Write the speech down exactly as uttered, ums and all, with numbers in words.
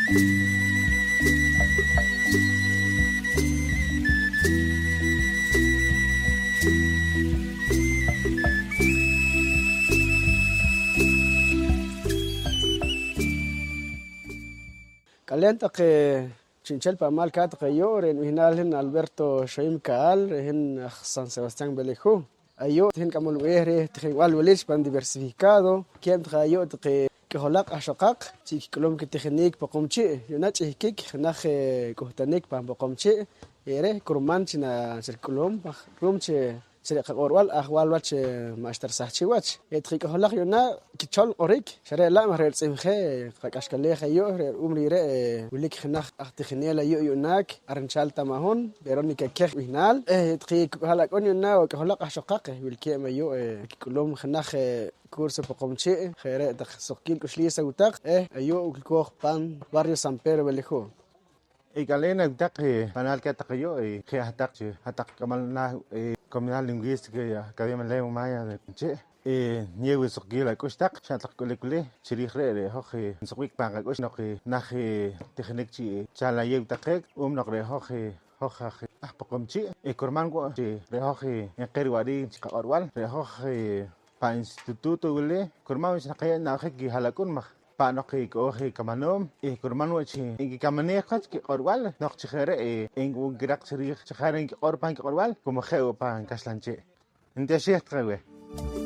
K'aleen taqe chi'nchel pan maal kaat taqe ayu', re' nib'ihnaal hin Alberto Xoyim Caal, re' hin aj San Sebastián Belejú. Ayu' hin k'amol b'eeh reh tijinb'al wili chi pan diversificado, keeb' taqe ayu' taqe k'ijolaq aj xoqaq chi kik'ulum kitijinik Poqomchi'. Yu'na ch'ihkik jenaj, eh, k'uhtunik pan Poqomchi', eh, reh kurman chi na-, chi rik'ulum ru'um chi chi re' qaq'orb'al ajwal wach, eh, ma'xta risahchik wach. Re' taqe k'ijolaq yu'na kichol q'orik, xa re' la' maj re' ritz'ihmjeh qak'axkaleej ayu', re' ru'um reh re', eh, wilik jenaj aj tijinel ayu' yu'na, ar nchal ta ma' hun, Verónica Quej b'ihnaal. Eh, taqe ha'lak'un yu'na o k'ijolaq aj xoqaq, eh, wilkeeb' ayu', eh, kik'ulum jenaj, eh, curso Poqomchi', je' re' taq suqkiil k'uxliis aweh taq, eh, ayu' wilkooj pan barrio San Pedro Belejú. Eh, k'aleen aweh taq, eh, b'ihnaal kaat taqe ayu', eh, je' hat-taq chi hat-taq k'amol naah, eh, Comunidad Lingüística y Academia Lengua Maya de Poqomchi', eh, niyeew i suqkiil ak'ux taq xa taq k'ulik wili. Chi riij re', re' hoj, eh, nsuqb'ik pan qak'ux noq, eh, jenaj, eh, tijinik chi, eh, chal ayeew taqe, ru'um noq re' hoj, eh, hoj aj, aj Poqomchi', eh, kurman wo' chi re' hoj, eh, nqil riwa'riik chi qaq'orb'al, re' hoj, eh, pan instituto wili, kurman wo' chi naqayeew nab'jik i ha'lak'un maj pa' noq i k'ooj i kamanoom, eh, kurman wo' chi nkikamanej wach kiq'orb'al, noq chi je' re', eh, nkiraq chi riij chi je' re' nkiq'or pan kiq'orb'al, como je' wo' pan kaxlan chee'. Ntioxej taqe aweh.